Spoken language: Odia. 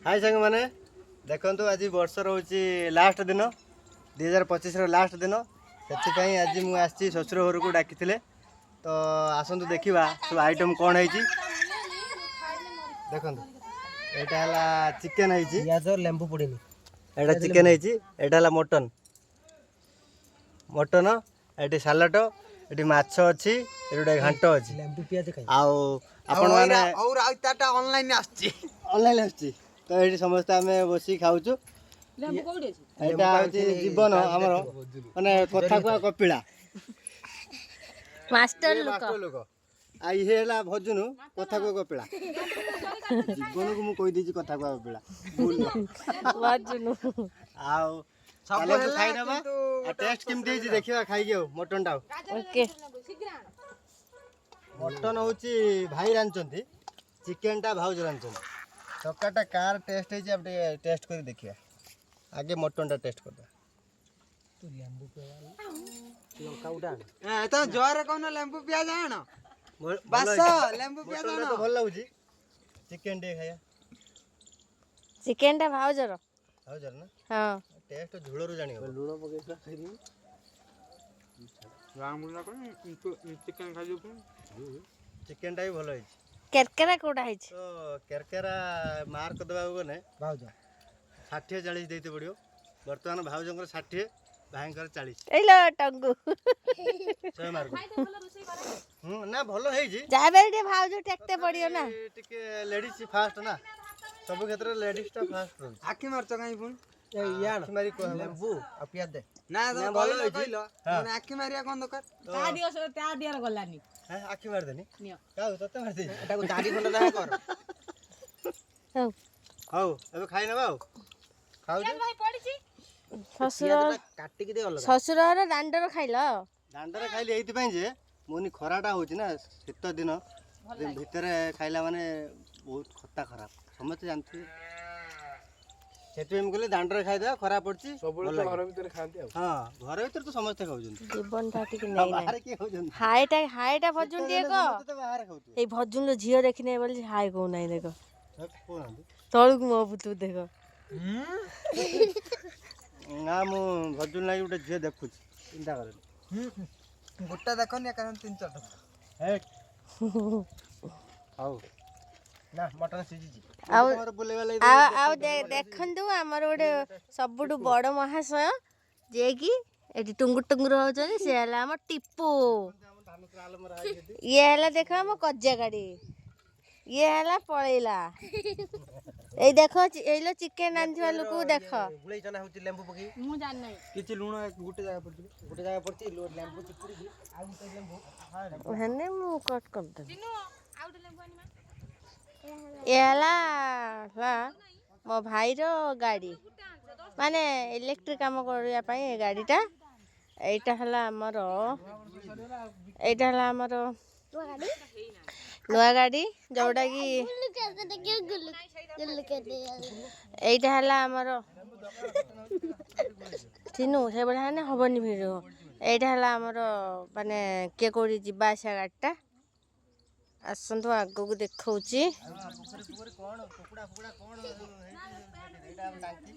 ହାଇ ସାଙ୍ଗମାନେ, ଦେଖନ୍ତୁ, ଆଜି ବର୍ଷର ହେଉଛି ଲାଷ୍ଟ ଦିନ, 2025ର ଲାଷ୍ଟ ଦିନ। ସେଥିପାଇଁ ଆଜି ମୁଁ ଆସିଛି, ଶ୍ୱଶୁର ଘରକୁ ଡାକିଥିଲେ। ତ ଆସନ୍ତୁ ଦେଖିବା ସବୁ ଆଇଟମ୍ କ'ଣ ହେଇଛି। ଦେଖନ୍ତୁ, ଏଇଟା ହେଲା ଚିକେନ୍ ହେଇଛି। ପିଆଜ ଲେମ୍ବୁ ପଡ଼ିନି। ଏଇଟା ଚିକେନ୍ ହେଇଛି, ଏଇଟା ହେଲା ମଟନ୍। ମଟନ୍, ଏଠି ସାଲାଡ଼, ଏଠି ମାଛ ଅଛି, ଏଠି ଗୋଟେ ଘାଣ୍ଟ ଅଛି। ଲେମ୍ବୁ ପିଆଜ ଖାଇ। ଆଉ ଆପଣମାନେ ଆଉ ରାଇତାଟା ଅନଲାଇନ ଆସୁଛି। ଅନଲାଇନ୍ ଆସୁଛି। ତ ଏଇଠି ସମସ୍ତେ ଆମେ ବସିକି ଖାଉଛୁ। ଏଇଟା ହେଉଛି ଜୀବନ ଆମର, ମାନେ କଥା କୁହା କପିଳା। ମାଷ୍ଟର ଇଏ ଲୋକ। ମାଷ୍ଟର ଲୋକ। ଆଉ ଇଏ ହେଲା ଭଜୁନୁ, କଥା କୁହା କପିଳା। ଜୀବନକୁ ମୁଁ କହିଦେଇଛି କଥା କୁହା କପିଳା, ଭୁଲ ନୁହଁ। ଭଜୁନୁ। ଆଉ ସବୁ ଚାଲନ୍ତୁ ହେଲା, ଖାଇଦେବା। କିନ୍ତୁ ଆଉ ଟେଷ୍ଟ କେମିତି ହେଇଛି ଦେଖିବା ଖାଇକି। ଆଉ ମଟନଟା, ଆଉ ଓକେ। ମଟନ ହେଉଛି ଭାଇ ରାନ୍ଧିଛନ୍ତି, ଚିକେନଟା ଭାଉଜ ରାନ୍ଧିଛନ୍ତି। ତରକାରୀଟା କାହାର ଟେଷ୍ଟ ହେଇଛି, ଆମେ ଟିକେ ଟେଷ୍ଟ କରି ଦେଖିବା। ଆଗେ ମଟନଟା ଟେଷ୍ଟ କରିଦେବା। ଲେମ୍ବୁ ପିଆଜ ଲଙ୍କା ଗୁଟା ଆଣ। ତ ଜୋରରେ କହୁନ, ଲେମ୍ବୁ ପିଆଜ ଆଣ। ବାସ, ଲେମ୍ବୁ ପିଆଜ ମଟନଟା ଆଣ। ତ ଭଲ ଲାଗୁଛି। ଚିକେନ ଟିକେ ଖାଇବା। ଚିକେନଟା ଭାଉଜର। ଭାଉଜର ନା? ହଁ। ଟେଷ୍ଟ ଝୋଳରୁ ଜାଣି ହବ। ଲୁଣ ପକେଇଥିଲା, ଖାଇବି। ଚିକେନ ଖାଇଯିବୁ। ଚିକେନଟା ବି ଭଲ ହେଇଛି। କେରକେରା କୋଉଟା ହେଇଛି? ତ କେରକେରା ମାର୍କ ଦେବାକୁ ଗଲେ ଭାଉଜ। 60-40 ଦେଇତେ ପଡ଼ିବ। ବର୍ତ୍ତମାନ ଭାଉଜଙ୍କର 60, ଭାଇଙ୍କର 40। ଏଇ ଲ ଟଙ୍ଗୁ। 100 ମାର୍କ। ହୁଁ, ନା, ଭଲ ହେଇଛି। ଯାହା ବି ହେଲେ ଟିକେ ଭାଉଜ ଟେକତେ ପଡ଼ିବ ନା। ତଥାପି ଟିକେ ଲେଡ଼ିସ୍ ଫାଷ୍ଟ ନା, ସବୁ କ୍ଷେତ୍ରରେ ଲେଡ଼ିସ୍ଟା ଫାଷ୍ଟ ରହୁଛି। ଆଖି ମାରୁଛ କାଇଁ ପୁଣି? ଆଖି ମାରି କୁହା ହବ। ଲେମ୍ବୁ ଆଉ ପିଆଜ ଦେ। ନା, ନା, ତମେ ଭଲ କହିଲ ହେଇଛି। କହିଲ। ହଁ। ମାନେ ଆଖି ମାରିବା କଣ ଦରକାର? ତା ଦିହରେ ଗଲାନି। ହେଁ, ଆଖି ମାରିଦେନି। ନିଅ। କାହାକୁ? ତତେ ମାରିଦେଇଛି। ଏଟାକୁ ଚାରି ଖଣ୍ଡ ଲେଖା କର। ହଉ। ହଉ, ଏବେ ଖାଇ ନେବା। ଆଉ ଖାଉଛୁ। ଭାଇ ପଡ଼ିଛି। ଶ୍ୱଶୁର ପିଆଜଟା କାଟିକି ଦେ ଅଲଗା। ଶ୍ୱଶୁର ଘର ଦାଣ୍ଡର ଖାଇଲ? ଦାଣ୍ଡରେ ଖାଇଲି ଏଇଥିପାଇଁ ଯେ ମୁନି ଖରାଟା ହେଉଛି ନା, ଶୀତ ଦିନ ଭିତରେ ଖାଇଲା ମାନେ ବହୁତ ଖତା ଖରାପ, ସମସ୍ତେ ଜାଣିଥିବେ। ସେଥିପାଇଁ ମୁଁ କହିଲି ଦାଣ୍ଡରେ ଖାଇଦେବା, ଖରା ପଡ଼ୁଛି। ସବୁବେଳେ ଭଲ ତ ଲାଗିବ। ଘର ଭିତରେ ଖାଆନ୍ତି ଆଉ। ହଁ, ଘର ଭିତରେ ତ ସମସ୍ତେ ଖାଉଛନ୍ତି। ଜୀବନଟା ଟିକେ ଆଉ ନେଇ ବାହାରେ କିଏ ଖାଉଛନ୍ତି? ହାଇଟା ହାଇଟା ଭଜୁନ ଶୀତ ଟିକେ ଦିନେ କହ। ସମସ୍ତେ ତ ବାହାରେ ଖାଉଥିବେ। ଏଇ ଭଜୁନର ଝିଅ ଦେଖିନେ ବୋଲି ହାଇ କହୁନାହିଁ, ଦେଖ। କହୁନାହାନ୍ତି। ତଳକୁ ମୋ ପୁତୁ ଦେଖ। ନା, ମୁଁ ଭଜୁନ ଲାଗି ଗୋଟେ ଝିଅ ଦେଖୁଛି, ଚିନ୍ତା କରେନି। ଗୋଟା ଦେଖନି, ଏକା ତିନି ଚାରିଟା। ହେ, ହଉ। ନା, ମଟନ ସିଝିଛି। ଆଉ ତମର ବୁଲେଇବା ଲାଗି। ଆଉ ଦେଖନ୍ତୁ, ଆମର ଗୋଟେ ସବୁଠୁ ବଡ଼ ମହାଶୟ ଯିଏକି ଏଠି ଟୁଙ୍ଗୁର ଟୁଙ୍ଗୁର ହଉଛନ୍ତି, ସେ ହେଲା ଆମ ଟିପୁ। ଇଏ ହେଲା ଦେଖ ଆମ କଜା ଗାଡ଼ି। ଇଏ ହେଲା ପଳେଇଲା। ଏଇ ଦେଖ, ଏଇ ଲୋ ଚିକେନ ଆଣିଥିବା ଲୋକକୁ ଦେଖ। ଗୁଳେଇ ଚନା ହଉଛି ଲେମ୍ବୁ ପକେଇ। ମୁଁ ଜାଣିନାହିଁ। କିଛି ଲୁଣ ଗୋଟେ ଜାଗା ପଡିଛି। ଗୋଟେ ଜାଗା ପଡ଼ିଛି, ଲେମ୍ବୁ ଚିପୁଡ଼ିକି ଆଉ ଗୋଟେ ଲେମ୍ବୁ। ହେନେ ମୁଁ କଟ୍ କରିଦେବି। ଚିନୁ, ଆଉ ଗୋଟେ ଲେମ୍ବୁ ଆଣିମା। ଏ ହେଲା ହେଲା ମୋ ଭାଇର ଗାଡ଼ି, ମାନେ ଇଲେକ୍ଟ୍ରିକ୍ କାମ କରିବା ପାଇଁ ଏ ଗାଡ଼ିଟା। ଏଇଟା ହେଲା ଆମର, ଏଇଟା ହେଲା ଆମର ନୂଆ ଗାଡ଼ି ଯୋଉଟାକି। ଏଇଟା ହେଲା ଆମର ଚିନୁ, ସେଭଳିଆ ହେଲେ ହବନି ଭିଡ଼ିଓ। ଏଇଟା ହେଲା ଆମର, ମାନେ କିଏ କୋଉଠି ଯିବା ଆସିବା ଗାଡ଼ିଟା। ଆସନ୍ତୁ, ଆଗକୁ ଦେଖଉଛି। ପୋଖରୀ ଫୋଖରୀ କ'ଣ, କୁକୁଡ଼ା ଫୁକୁଡ଼ା କ'ଣ ହେଇଛି? ଏଇଟା ଆମ ଟାଙ୍କି।